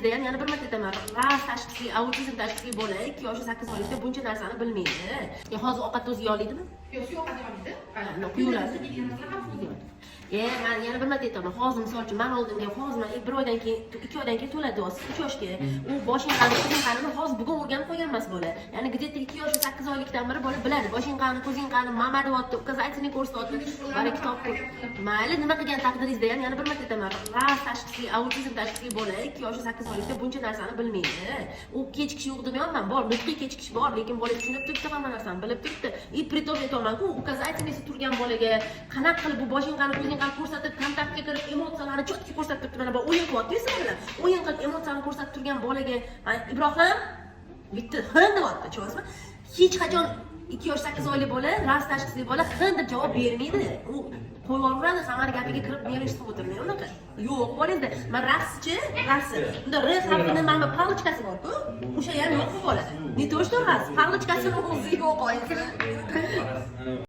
Ham yana bir marta aytaman, RAS tashxisli, autizm tashxisli bola 2 yoshi 8 oylikda buncha narsani bilmaydi. Ya hozir ovqatni o'zi yeyaoladimi? Yo'q, shu ovqat yemaydi. Ha, quyiladi. E, man yana bir marta aytaman, hozir, misol uchun, mani oldimga hozir man bir oydan keyin, 2 oydan keyin to'ladi deyapsiz 3 yoshga. U boshing qani, ko'zing qanini hozir bugun o'rganib qo'ygan emas bola. Ya'ni где-то 2 yosh 8 oylikdan beri bola biladi. Boshing qani, ko'zing qani, mama deyapti, указательный ko'rsatyapti. Mana kitob. Mayli, nima qilgan taqdiringizda ham yana bir marta aytaman, RAS tashxisli, autizm tashxisli bola 2 yoshi 8 oylikda buncha narsani bilmaydi. U kechikish yo'q demayapman, bor, nutqiy kechikish bor, lekin bola tushunib turibdi, hamma narsani bilib turibdi. И притом aytyapmanku, указательный si turgan bolaga qanaqa qilib bu boshing qani, ko'zing qani ko'rsatib, kontaktga kirib, emotsiyalarni четкий ko'rsatib turibdi. Mana bu o'yin qilyapti sizlar bilan, o'yin qilib, emotsiyani ko'rsatib turgan bolaga "Ibrohim", bitta "hin" deyapti, tushunyapsizmi? Hech qachon 2 yosh 8 oylik bola, RAS tashxisli bola "hin" deb javob bermaydi. U qo'yib yuboraveradi, hammani gapiga kirib berish qilib o'tirmaydi. Unaqa yo'q bolangizda. Man raschi, rasi unda r harfini mana bu палочка si borku, o'sha ham yo'q bu bolada. Не то что RAS, палочка sini o'zi yo'q oyisi.